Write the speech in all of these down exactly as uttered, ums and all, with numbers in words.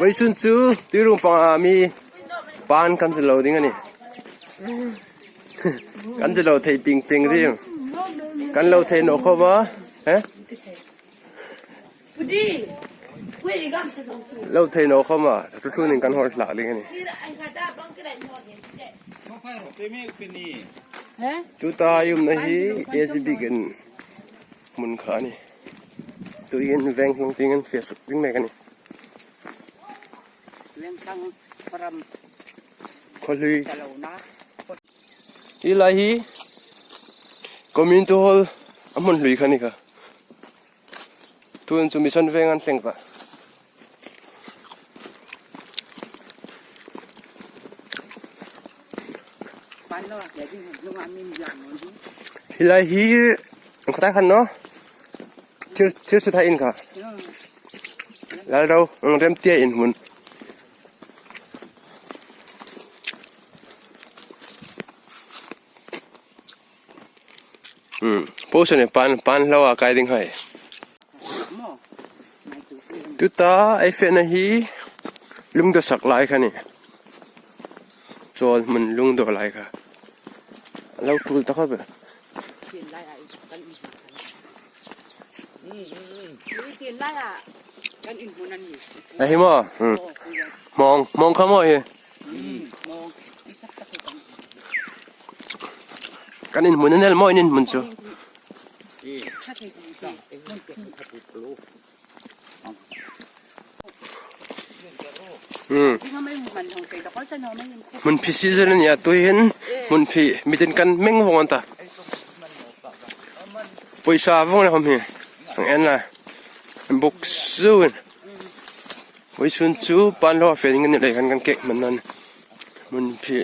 Vawisun chu tuiruong panga mi pan kan zu lo ding a nih. Kan zu lo thei ping ping ding. Kan lo thei naw khawm a. He? Lo thei naw khawm a. Thu thu ning kan hol hlak ding a nih. Tuta i umna hi A G B kan hmun kha a nih. Tuhin veng hlung tieng an fe suk ding mek a nih. Veng tlang param. Khaw hlui. Hi lai hi community hall a hmun hlui kha ni kha. Tuhin chu mission veng an thleng ta. Hi lai hi, ang khatai khan naw. Thir, thir su thai in kha. Lal ro, ang rem tia in hmun. Hmm. Post-a ni pan, pan lo a kai ding hai. Tuta ei fena hi lungdaw sak lai kha ni. Chawl hmun lungdaw lai kha. Lo tul ta kha be. A hi maw? Hmm. Hmawng, hmawng kha maw hi? Kan inhmun a ni el maw, in inhmun chu? Hmm. Hmunphi season a nih a, tuhin hmunphi mitin kan meng vawng an ta. Pawisa vawng le khawm hi. Ang en la. Buk suin. Vawisun chu pan lo a fe ding a ni lei khan kan kek hman nan. Hmunphi.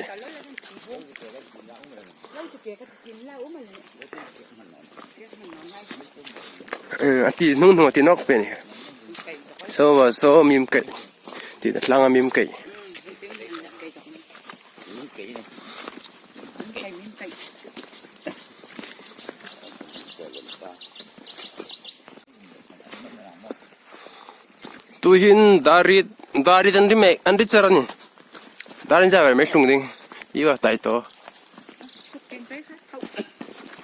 Eh, a ti hnung hnung a ti nawk pen. So, so, mim kei. Ti da tlanga mim kei. Tuhin dar rit, dar rit an ri mek, an ri char a nih. Dar rit char mek hlung ding. Iwa tai to.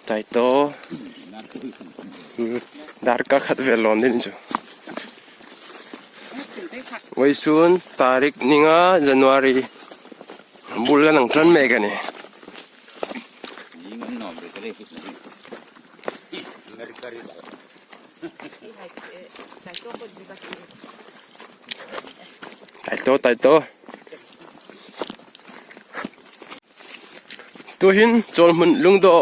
Tai to. Hmm. Dar ka khat vel lawn ding chu. Vawisun tarik ni nga January. Bul kan hang ṭan mek a nih. Tai to, tai to. Tuhin chawl hmun lungdaw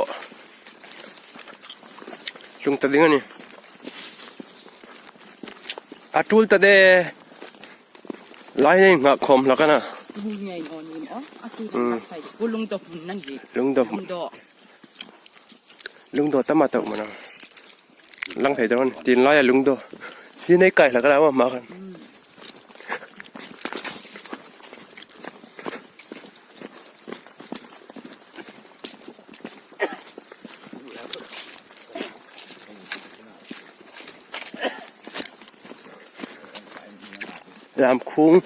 hlung ta ding a nih. A tul ta de. Lai nei ngak khawm hlak a na. Ni ngei naw ni maw. A chu chu Hmm. tak thai. Ku lungdaw hmun nan hi. Lungdaw hmun. Lungdaw. Lungdaw tam a tawk mana. Lang thei dawn. Tin laia lungdaw. Hi nei kai hlak a la ma ma khan. Lam khung.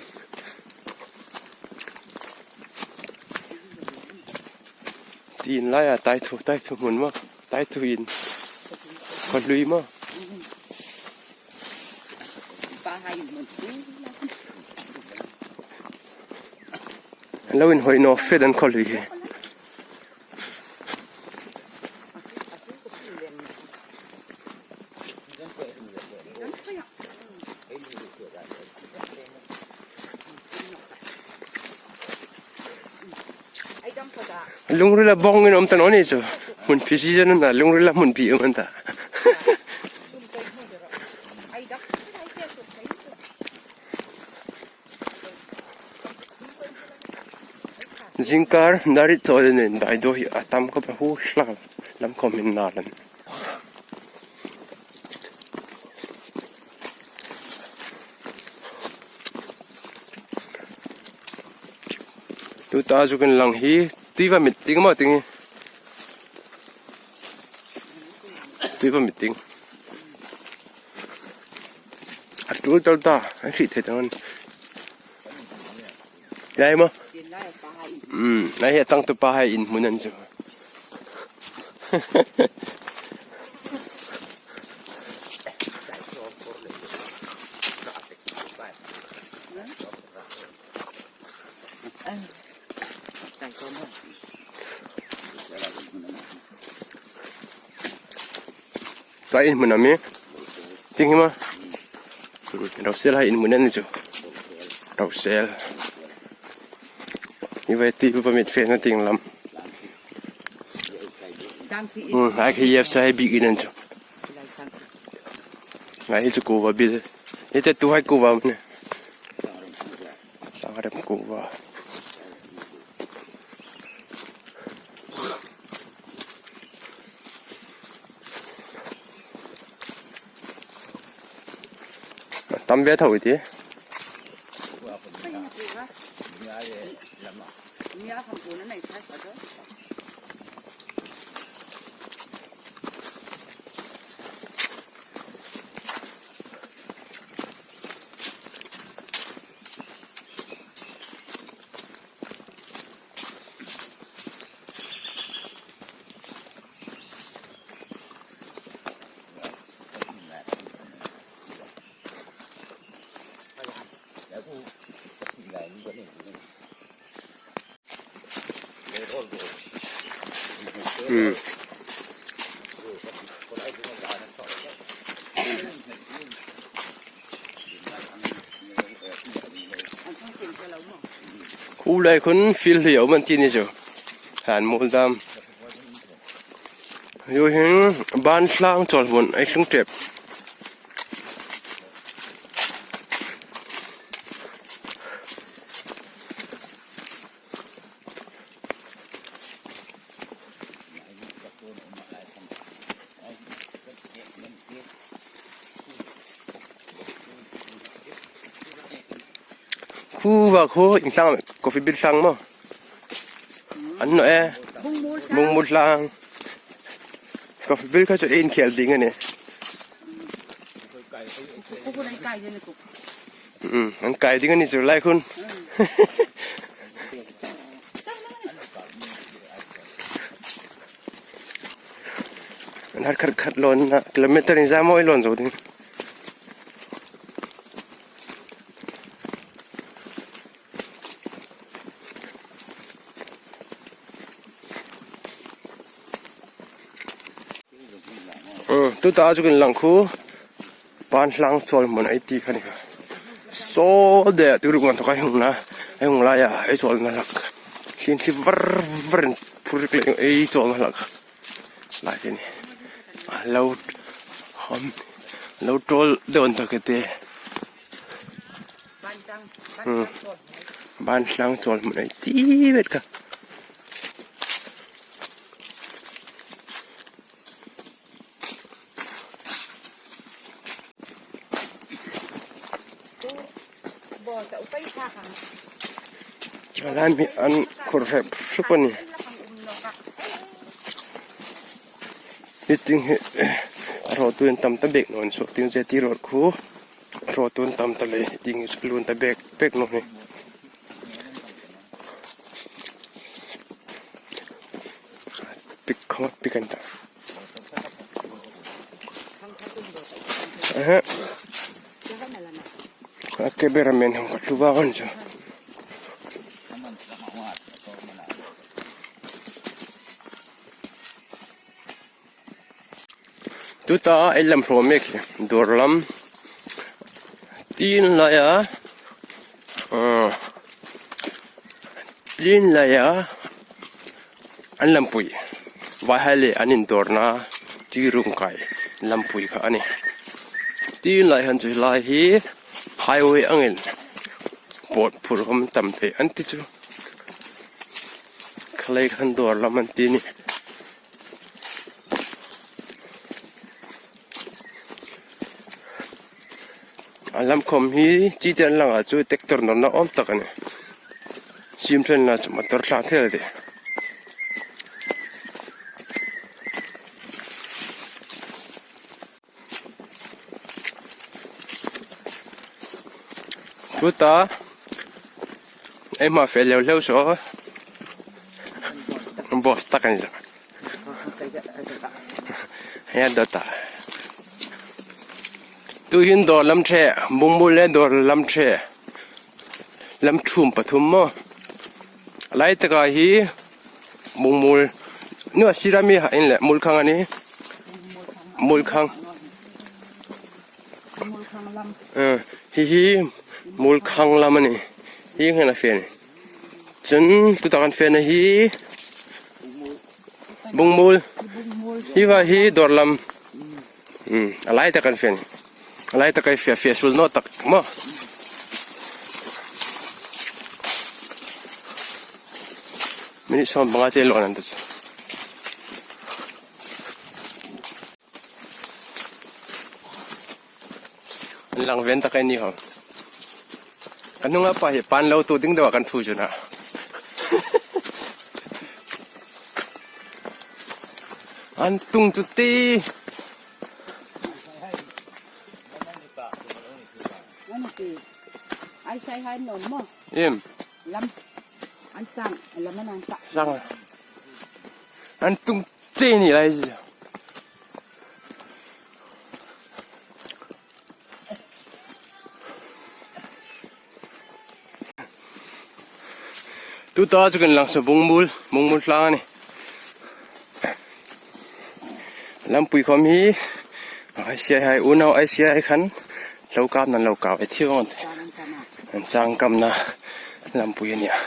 Tin laia tai thu, tai thu hmun maw. Tai thu in. Khaw hlui maw. Lo inhawi naw fe dan khaw hlui hi. Lungrila bawngin um ta naw ni chu. Hmunphi season a na, lungrila hmunphi um an ta. Zingkar, dar rit chawl nen dai daw hi a tam khawp a, hu hlak lam khawm hin na lan. Tuta zuk inlang hi tui va mit ding maw ding hi. Tui va mit ding. A tul tal ta, a hriet thei ta ngan. Lai maw? Tin lai pa hai in. Hmm, lai hi a changtupa hai in hmun a ni chu. Tua in hmun a mi? Ting hi maw? Hmm, Rosel hai in hmun a ni chu. Rosel. Hi vai ti pa mit fe na ting lam. Hmm, ai khi yep sai bik in an chu. Ngai hi chu kuva bil. Hi te tu hai kuva ne. Sangrem kuva. Tam ve tho i ti. Hmm. Khu lai khun field hi a um an ti ni chu. Han mul dam. Hi hin ban tlang chawl hmun ei tlung tep. Khu va khu in tlang, coffee bil tlang maw? An naw e. Mungmul tlang. Mungmul tlang. Coffee bil kha chu ei inkhel ding a nih. Khu khu nei kai ding a ni khu. Hmm, an kai ding a ni chu lai khun. An har khat khat lawn na, kilometer in za maw ei lawn zo ding. Hmm, tuta chu kan lang khu, ban tlang chawl hmun ei ti kha ni kha. Saw de, tu ruk ngan thok ei hung na, ei hung lai a, ei chawlna hlak. Thlin thli var var in phur rik lei ei chawlna hlak. Lai te ni. A lo, hom, lo ṭawl dawn tak e te. Hmm. Ban tlang chawl hmun ei ti vet kha. Lai mi an khur hrep hrup a nih. Hi tieng hi, a rawtu an tam ta bek naw, an suok tieng che ti rawt khu. A rawtu an tam ta lei, hi tieng hi chu lun ta bek bek naw ni. Pik khawng pik an ta. Aha. A ke bera men hong ka tu ba on chu. Tuta ei lam hraw mek hi dawr lam. Tin laia, ah, tin laia an lampui. Vaihai le an indawrna Tuiruongkai lampui kha a nih. Tin lai han chu lai hi highway angin pawt phur khawm tam thei an ti chu. Khalei khan dawr lam an ti ni. A lam khawm hi chi te an lang a chu tractor nawrna awm tak a nih. Sim ṭhenna chu motor tlan thei a tih. Tuta Ei hma fe leu leu saw. Boss tak a ni saw. Hei a dawt a. Tuhin dawr lam ṭhe, Bungmul le dawr lam ṭhe. Lam thum pathum maw. A lai taka hi Bungmul. Nu a sira mi ha in le Mulkhang a nih. Mulkhang. Mulkhang lam. Eh, hi hi Mulkhang lam a nih. Hi ngen a fe a nih. Chun tuta kan fena hi Bungmul. Hi va hi dawr lam. Hmm, a lai tak kan fe a nih. A lai tak kan fe, fe sul naw tak maw. Minute sawm panga che lo nan ta chu. An lang ven tak a ni hawm. Kan hnunga pa hi pan lo tu ding deu a kan thu chu na. An tung chu ti. An ti. Ai sai hai nom maw. Em. Lam. An chang, lam an chang. Chang. An tung che ni lai chu. Tuta chu kan lang saw Bungmul, Bungmul tlang a nih. Lampui khawm hi, ai siai hai, unau ai siai hai khan, lo kap nan lo kap, e thiu ang. An chang kamna lampui a nih a.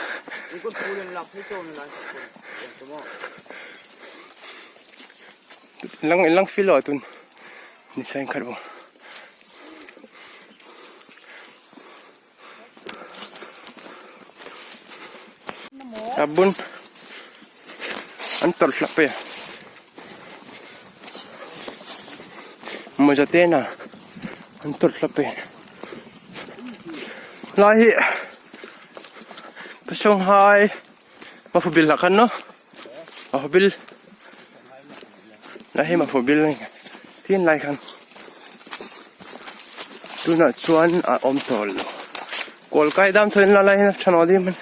Lang, lang filo tun. Ni sain khat bo. A bun. An tawr hlap e. Mawza te na. An tawr hlap e. Lai hi. Ka song hai. Mafubil la khan no. Mafubil. La hi mafubil ni. Tin lai khan. Tuna chuan a awm tawl lo. Kawl kai dam thaw in la lai hin a ṭha naw ding man.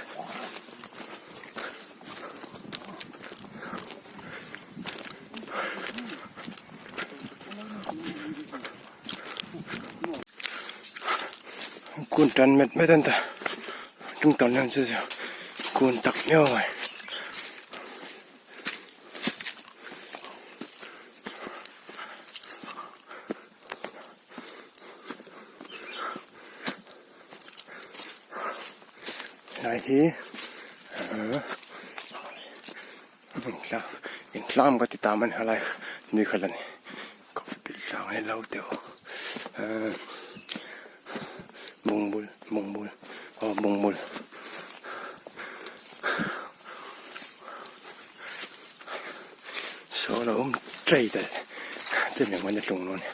Kun tan met met an ta. Tung tan nan chu chu. Kun tak meuh mai. Lai hi, ah, intla-, intlam ka ti ta man halai nui kha la ni. Ka fipil tlang he lo deu. Ah, Bungmul, Bungmul. Oh, Bungmul. Saw lo um trei ta. Chemi man tlung lo ni.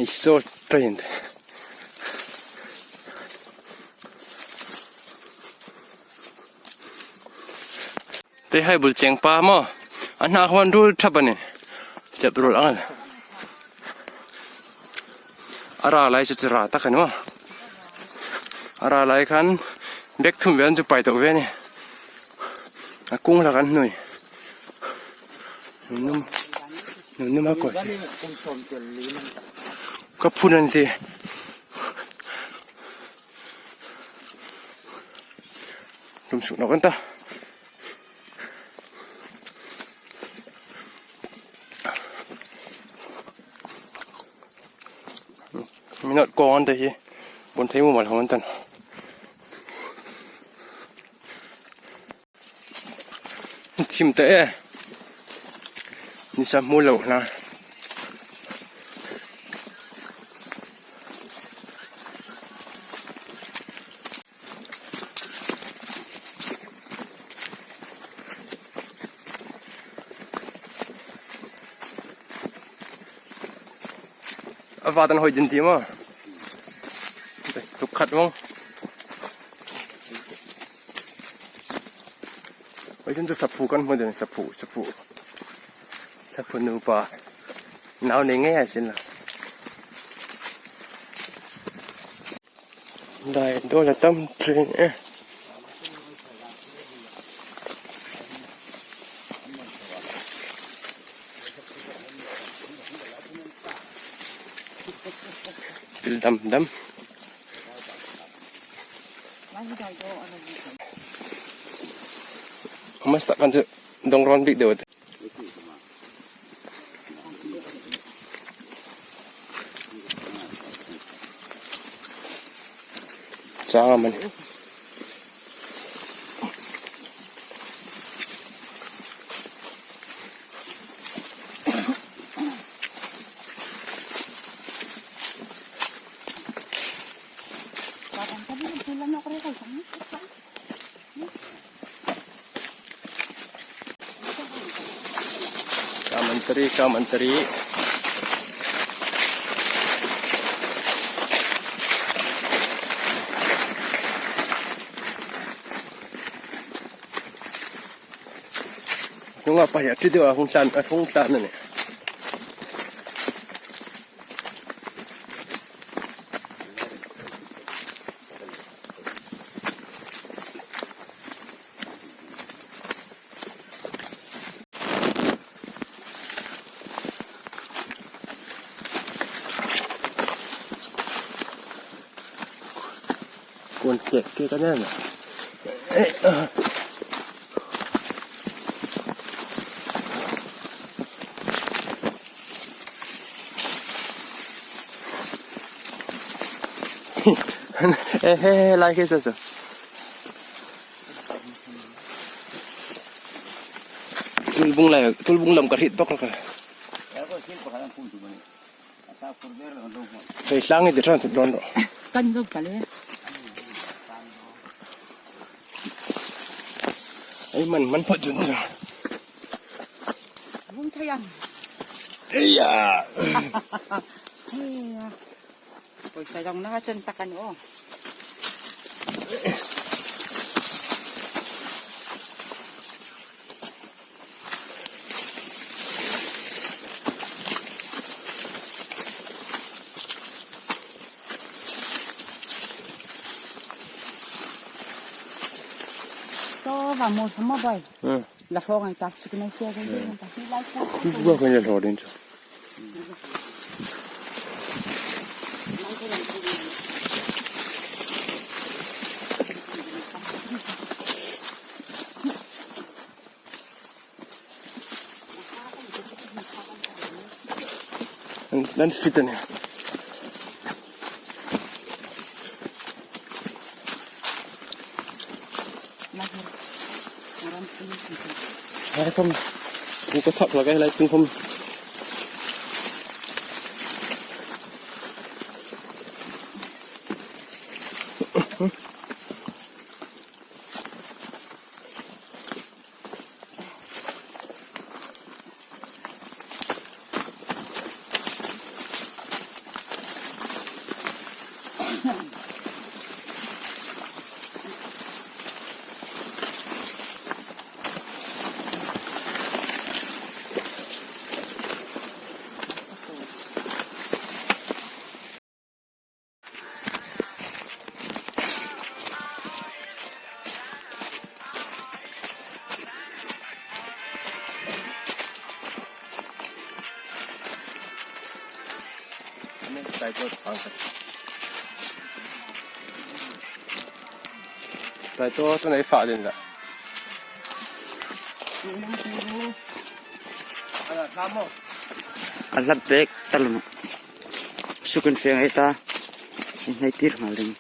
Ei saw trei ta. Te hai bul cheng pa maw. A hna huan rul thap a ni. Chep rul ang. A ra lai chu chu ra tak a ni maw. A ra lai khan bek thum vel chu pai tawk ve ni. A kung hlak an hnui. Nunum, nunum a kawt. Ka phun an ti. Tum suk nawk an ta. Minute kawng an ta hi. Bun thei mumal hawng an ta. Thim ta e. Nisa hmu lo hna. A va tan hoi din ti maw. Tuk khat maw. Hoi din chu saphu kan hmu din, saphu, saphu. Saphu nupa. Nau nei ngei a sin la. Dai, dol a tam ṭhin e. Pil dam dam. Masa tak kan chu dong ron bik deu. Chang a mani. Ka mantri, ka mantri. Nunga pa ya, ti deu a hung tlan, a hung tlan a nih. Kuon kek kek a nih. Ehe, lai khi sa sa. Tulbung lai, tulbung lam ka hriet bawk ka. Hei, hlang i ti ṭan thut dawn rawh. Kan dawk ta le. Ei, man, man phawt chun chu. Hung thei ang. Eia. Eia. Pawisa zawng na chun tak a ni aw. To va mo sama bai. Hmm. La hlo ngai ta suk nai sia ngai ta hi lai ta. Khum bawk ngai la hlo ding chu. Nan, nan fit a nih. Hai khom. Ku ka thak la kai lai tin khom. Pai to, to nei fa din la. A la pek tal. Sukun fe ngai ta. Nei tir ngal ding.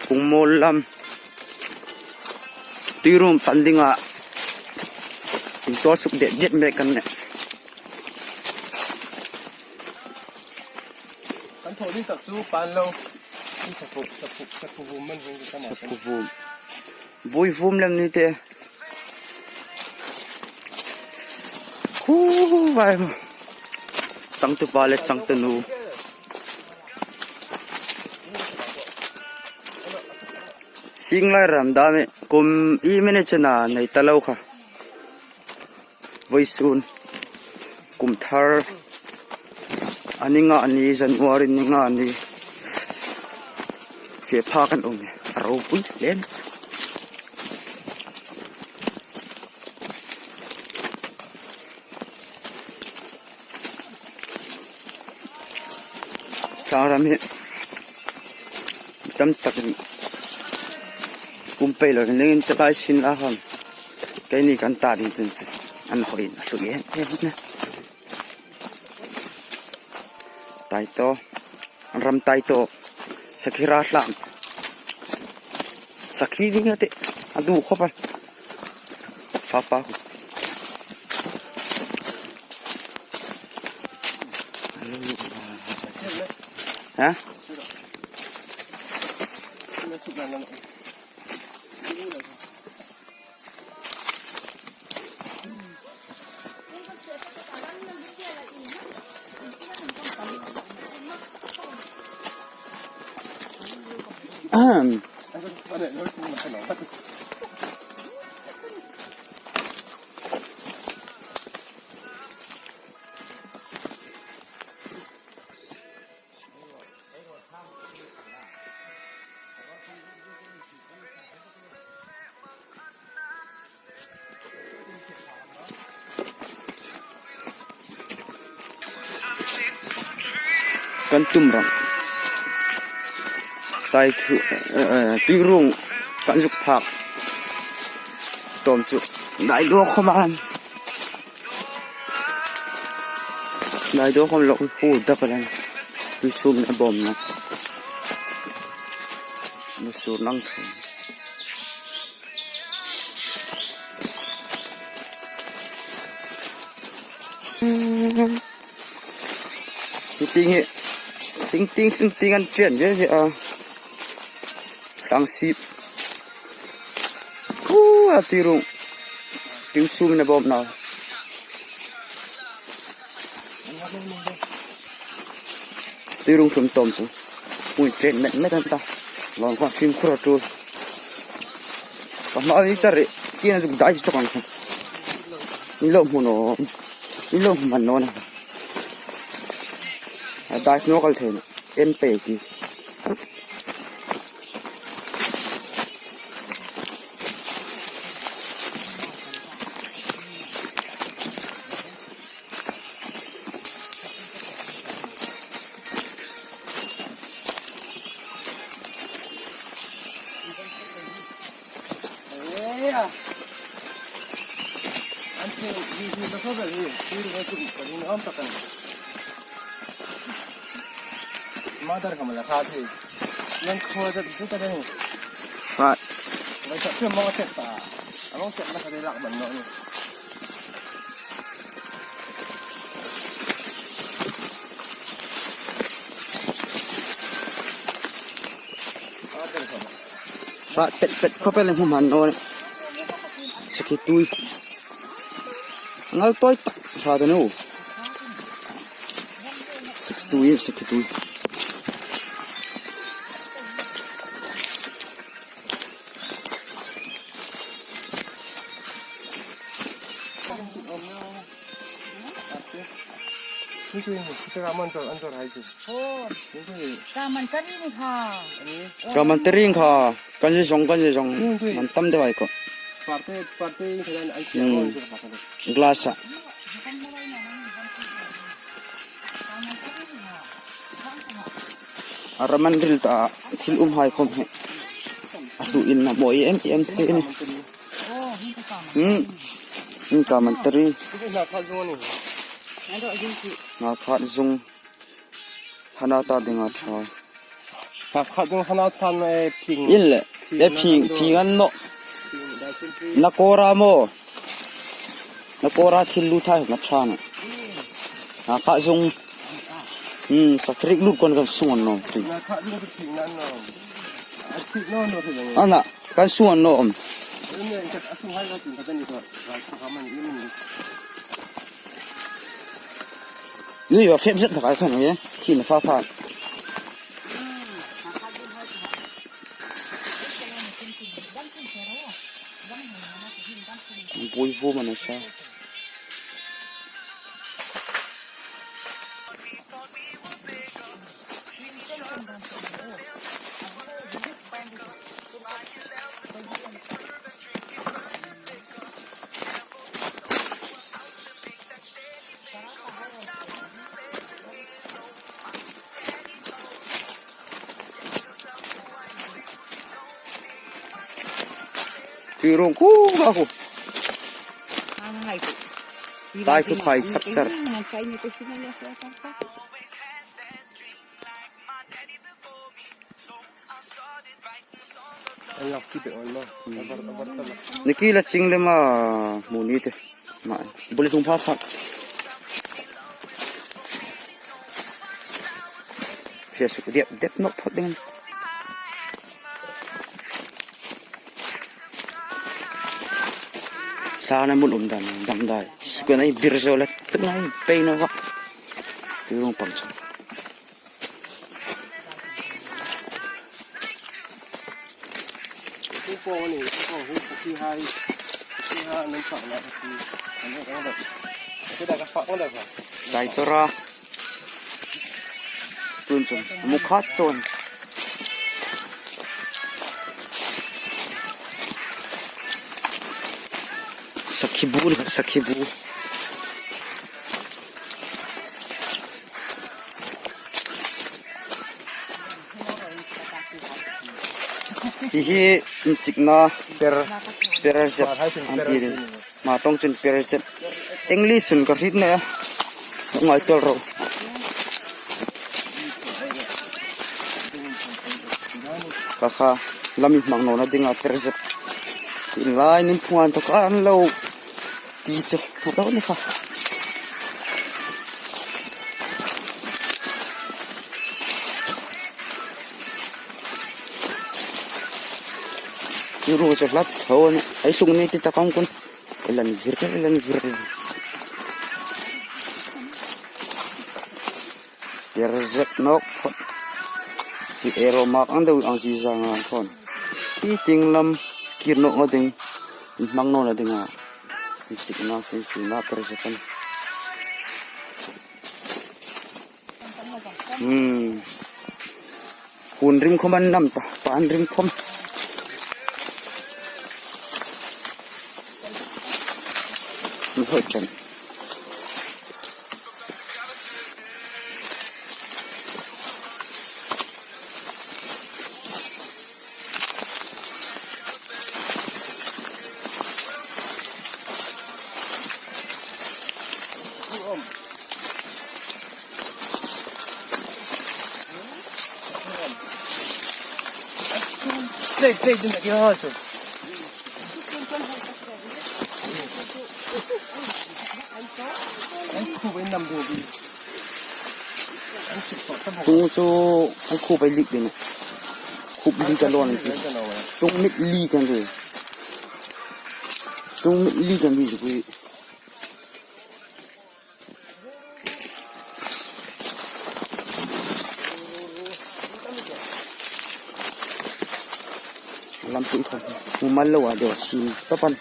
Pungmawl lam. Tuirum pan dinga intawl suk det det mek kan nih. Kan thaw ding tak chu pan lo. Ni sapu, sapu, sapu vum man vum ka ma. Sapu vum. Bui vum lem ni te. Khu vai. changtupa le changtunu. Hieng lai ram dam hi kum iemani chena nei ta lo kha. Vawisun kum thar a ni nga ni, January ni nga ni, fe phak an um e, a ropui hle. Tlang ram hi tam tak kum pei lo ring ringin ta lai sin la ham. Keini kan ta ding chun chu an hoi a hlu em em na. Taito, an ram taito. Sakhi ra hlam. Sakhi ding a tih, a du khop a. Papa. Ha? Ahem. Kan tum rang. Tai thu, eh, eh, tuirung kan zuk phak. Tawm chu. Dai do khom an. Dai do khom lo hu da palan. Tui sumna bawmna. Lu sur nang thei. Ting ting hi. Ting ting ting ting an chen ve ve a. Tlang sip. Khu a tuirung. Tuisum na bawmna. Tuirung tum tawm chu. Hmun chen met met an ta. Long kha fimkhur a tul. Ka hma ni chari. Kina zuk dai sawk ang. Ni lo hmu naw. Ni lo hmu man naw na. A dai naw kal thei na. En pe ki. Mother ka mala kha thi. Nan khua zat zu ta ding. Kha. Ngai sa phe mo tek ta. Among tek na ka dei lak ban no ni. Mother ka mala. Kha pet pet khawp el hmu man naw. Sakhi tui. Ngal tawi tak hla ta nu. Six two in sakhi tui. Ka man tari ni kha. Ka man tari ni kha. Kan zui zong, kan zui zong. Hmm, tui. Man tam deu ai ko. Parte, parte in kha dan ai sia. Hmm. Glass a. A ram an ril ta, thil um hai khom hi. A hlu in na mawi em em te ni. Hmm. Hmm, ka man tari. Ngakhat zung. Hana ta dinga ṭha. Ngakhat zung hana ta na, eh, phing. In le, eh, phing, phing an naw. Na kawra maw. Na kawra thil lu thai na ṭha na. Ngakhat zung. Hmm, sakrik lut kon kan sung an naw. Ngakhat zung phing an naw. A phing naw naw thil. Ana, kan sung an naw. An ne, a sung hai ka tin ka ni ko. Ka ka man in. Tui va fep zet thakai khan nge. Khi na fa fa. Bui fu mana sa. Tui rung ku ka ku. Ang hai ku. Tai ku khai sak sar. Niki la ching le ma mu ni te. Ma bul thung pha pha. Fia suk diap diap nok phot ding. Sa na mun um dan dam dai. Suk na i bir zo la tuk na i pei no va. Tui rung pang chang. Dai tora. Tun chun mu khat chun. Sakhi bu, sakhi bu. Hi hi inchikna per, per zep an ti ding. Ma tong chun per zep. English-in ka hriet naw a. Ngai tawp ro. Kha kha, la mi hmang nawna dinga per zep. Inlai nin phungan tawk an lo. Ti chu, a lo ni kha. Ti ru chu hlat tho ni, ei hlung ni ti ta kawng kun. Ei lan zir, ei lan zir. Per zep nawk phot. Hi ero mak ang deu ang si zang ang khon. Hi ting lam kir nawk a ding. Hmang nawna dinga. Inchikna sin sin na per zep an. Hmm. Hun rim khom an nam ta, pan rim khom. Hoi chan. Play, play, din lagi ho chu. Ai, khu bai nam bu bi. Ai, khu bai lik din. Khu lik ka lon. Tung mit lik kan de. Tung mit lik kan de. Lam pui khom. Mumal lo a deu sin. Tapan.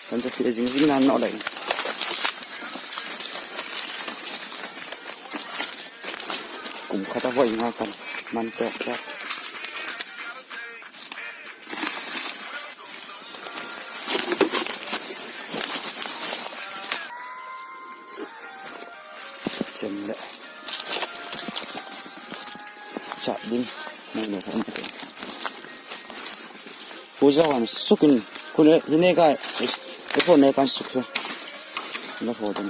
Kan chu si zing zing nan no lai. Kum khata voi nga kan. Man pek pek. Chem le. Chat ding. Mai no kan. Pu zawan sukin. Kune, hine kai. Eko ne kan suk he. Na ho dan.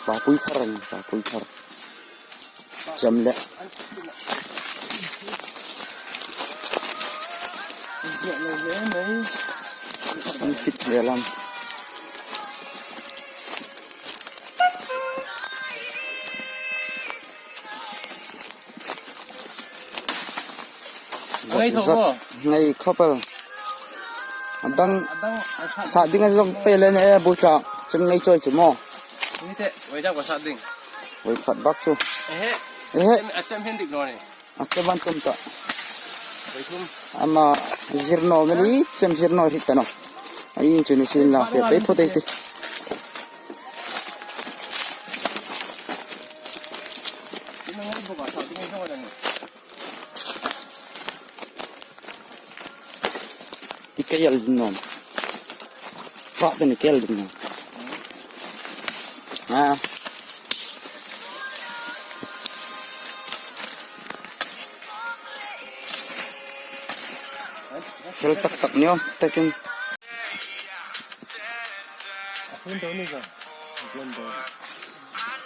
Papui thar an, papui thar. Cham le. An fit le lam. Zat ngei khawp el. A dang sa ding a zawng pei le ne, bu tla. Chem ngei chawi chu maw. Ni te, wei dang ko sa ding. Wei khat bak chu. Ehe. Ehe. Chem, a chem hin dik naw ni. A chem an tum ta. Wei thum. Ama zir naw mei ni, chem zir naw ri ta naw. A in chu ni sin la, pe, pe phut ei ti. I kei el ding naw. Pa te ni kei el ding naw. Ah. Fel tak tak ni awm takin.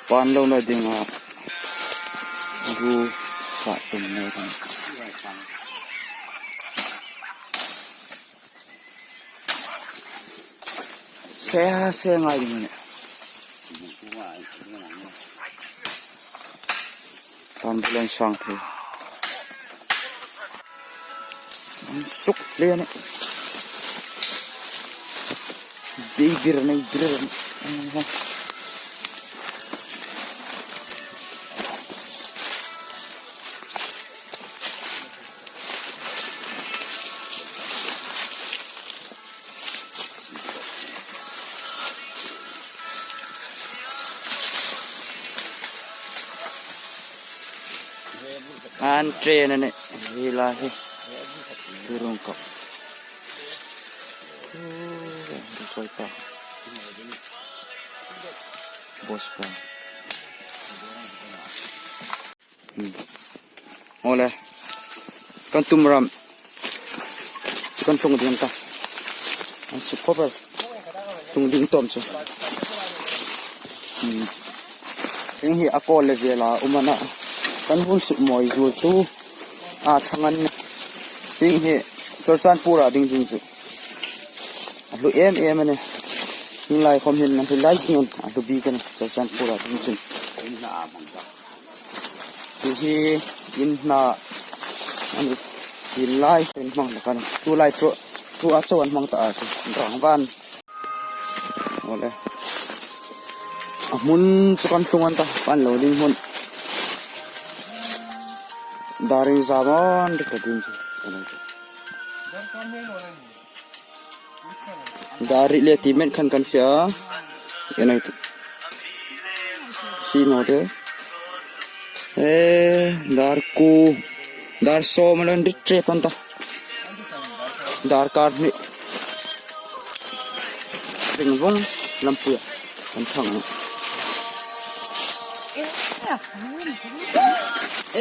Pan lo na ding a. Ru sa tum ne kan. Se ha se ngai ding ne. Tan bulan sang thei. An suk le ne. Dei bir nei bir. An train a nih, hi lai hi. Thurung kawp. Boss pa. Hmm. Ole. Kan tum ram. Kan tlung ding ta. An suk khawp el. Tlung ding tawm chu. Hmm. Hieng hi a kawl le vela um a na. Kan hun suk mawi zuol tu. A thang an. Hieng hi Churachandpur a ding ding chu. A hlu em em a nih. Hieng lai khawm hin an hlu lai ding an. A hlu bik a nih. Churachandpur a ding chu. Chu hi in hna a ni, in lai in hmang ta kan. Chu lai chu, chu a chau an hmang ta a chu. Rang van. Ole. A hmun chu kan tlung an ta, kan lo ding hmun. Dar in zam an ri ta ding chu. Dar ri le ti men khan kan fia. Enai tu. Fi no te. Eh, dar ku. Dar sawm a lo ri tre pan ta. Dar kar ni. Ring vong lampuia. Kan thang.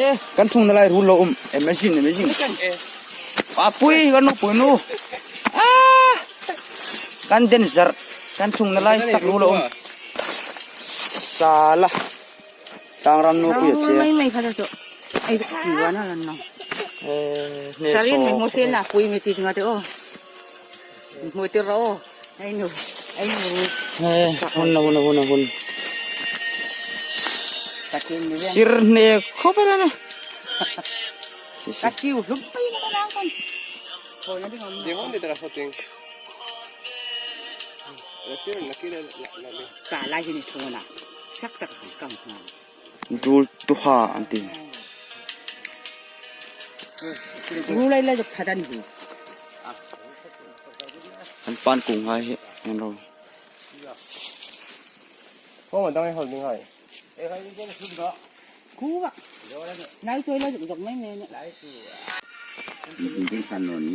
Eh, kan thung na lai ru lo um. Amazing, amazing. Papui, kan nu pui nu. Ah! Kan danger, kan thung na lai tak ru lo um. Sala. Tlangram nu pui che. Mai mai kha chu. Ai, chi wa na lan no. Eh, ne sarin so. Mi mo se na pui mi ti nga te o. Mo ti ro. Ai nu. Ai nu. Eh, hun na, hun na, hun na, hun. Ka tin mi. Sir ne khawp el a na. Ka tiu hlum pai na na kon. Ko na ding om. Ding om ni ta ka so ting. Ka lai hi ni thuna. Sak tak kam kam. Dul tu ha an ti. Ru lai lai jok thadan hi. An pan kung hai hi. An ro. Ko ma dang ai hol ding hai. Kuva. Lai tuoi lai zuk zuk mai mai ne. Lai tuoi. Ding san no ni.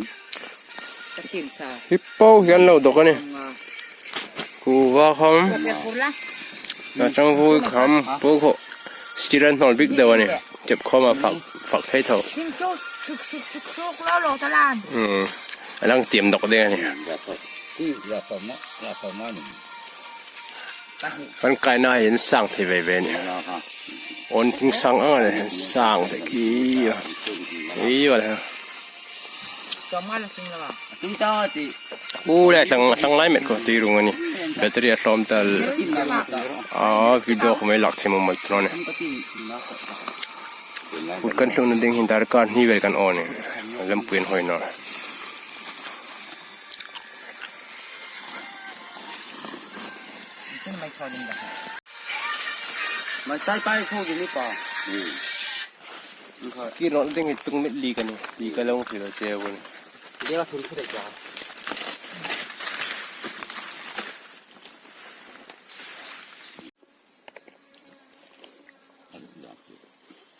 Ka tim sa. Hi po hian lo dawk a ni. Kuva khawm. Ka pe pur la. Na chang vui kham po kho. Stiran hnol bik deuh a ni. Chep khawma fak, fak thei tho. Sim chu suk suk suk suk lo lo ta lan. Hmm. A lang tiam dawk ding a ni. Kan kaina hi an sang thei ve ve ni. Awn ting sang ang a ni, sang thei khi. Ei, wala. U le tlang, tlang lai met ko ti rung a ni. Battery a hlawm tal. A, video ko mai lak thei mo mal tro ni. Kut kan hluna ding hin darkar hni vel kan awn ni. Lampui an hoi naw. Masai pai khu gini pa. Ki ron ding hi tung mit li ka ni. Ti ka long thil che wun. Dia thun thil cha.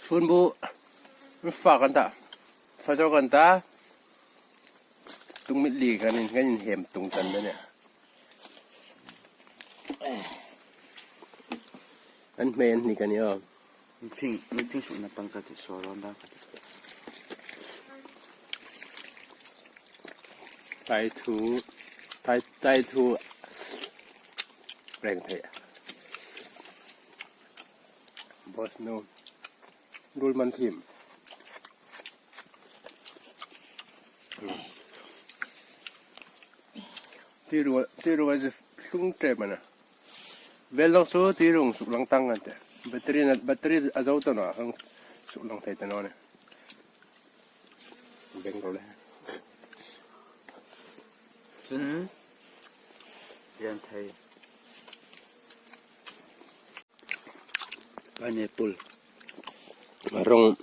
Phun bu. Fa kan ta. Fa jo kan ta. Tung mit li kan in, kan in hem tung tan da ne. An hmei an ni kan i aw. Phing, phing suk na pang ka ti so ron da ka ti. Tai thu, tai, tai thu. Reng thei. Boss no. Dul man thim. Ti ru, ti ru a zi hlung tre mana. Vel long su ti rung suk lang tang kan te. Battery na, battery a zo to na, hang suk lang thei ta naw ne. Beng ro le. Chun, pian thei. Pineapple. A rawng,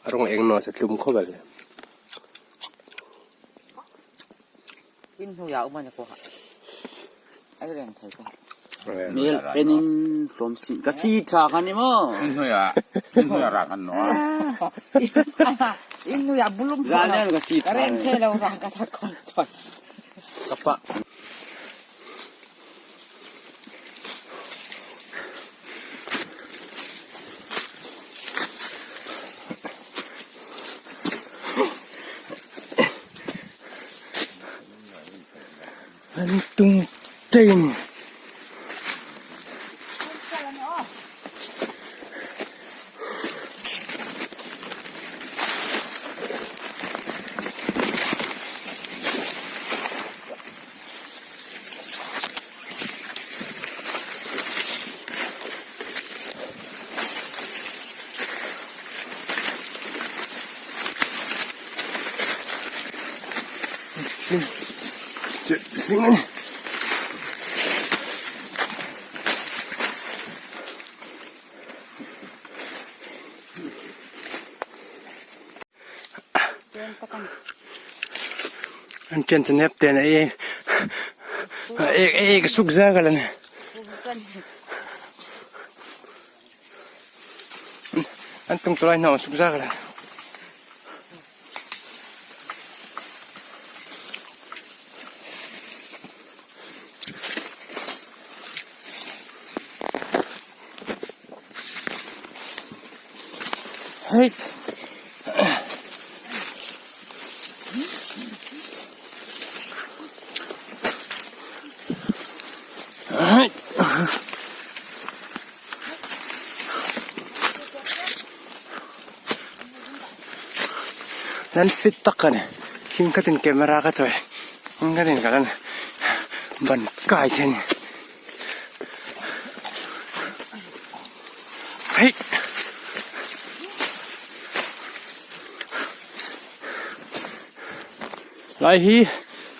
a rawng eng naw se tlum khawp el. In hnuoia um a ni ko ha. Ai reng thei ko. Mel penin from si. Ka si tha kan ni maw. In hnuoia. In hnuoia ra kan naw. In hnuoia bulum. Za nen ka si tha. Reng thei lo ra ka tha kon choi. Ka pa. An tung train. An chen chen hep te na e. E, e, e, suk za ka la ne. An tung tulai na suk za ka la. Hei. Hei. Nan fit tak ka ni. Hing ka tin camera ka toi. Hing ka tin ka lan ban kai thei ni. Hei. Lai hi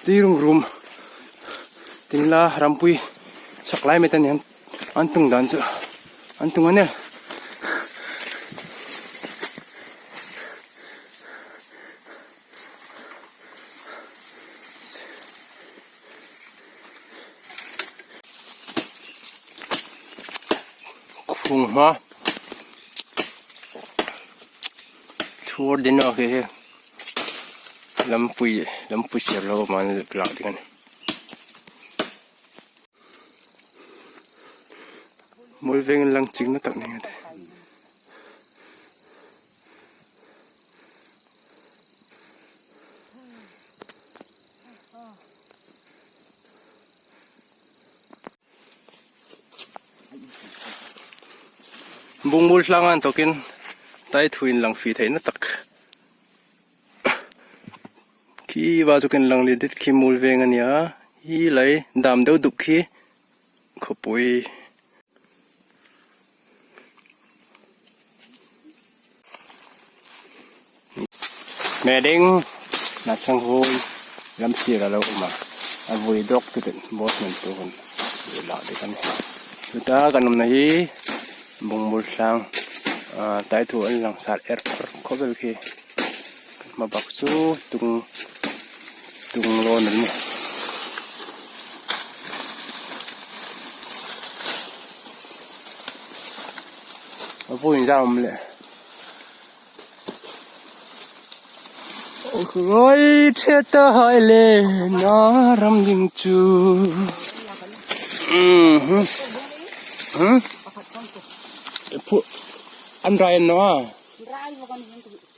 ti rung rum. Tin la rampui sak lai met an, an tung dan chu. An tung a nih. Khung hma. Thur ding a ni hi. Lampui, lampui sir lo man lak ding a nih. Muolveng inlang chikna tak ni ngei. Bungmuol tlanga inthokin tai thu inlang fie theina tak. Khi va chu kan lang lien dit khi Muolveng a nih a. Hi lai dam deu duk khi khawpui. Meding, na chang hun, lam sira lo um a. A vui dawk tu ten, boss man tu hun. Vui la de kan. Tuta kan umna hi, Bungbul Thlang, ah, Taithu an langsar er er khawp el khi. Kan hma bak chu tung, tung lo na ni. A vui in zam le. Roi the ta hai le na ram ding chu. Mhm. Hmm? Pu-, an rai naw a?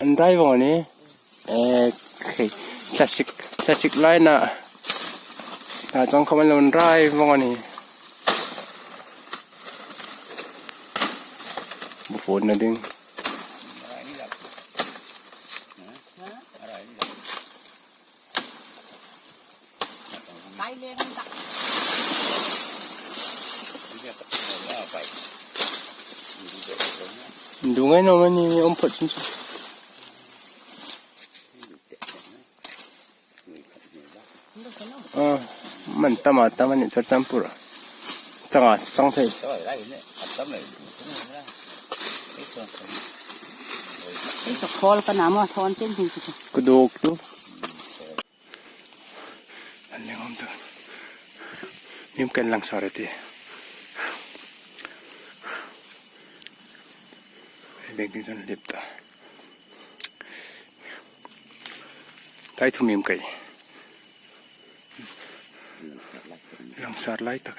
An rai vong ni. Eh, okay. Classic, classic line a. Ta chang khawm an lo rai vong ni. Bu phone na ding. Dung ai naw mani, um phawt chin chu. Ah, man tam a tam a ni, thar cham pur. Chang a, chang thei. Ei, ka khawl ka na maw, thawn chen chen chen. Ka dawk tu. An leng om tu. Nim kan langsar ti. Ei, beng ding chun lip ta. Taithu mim kai. Langsar lai tak.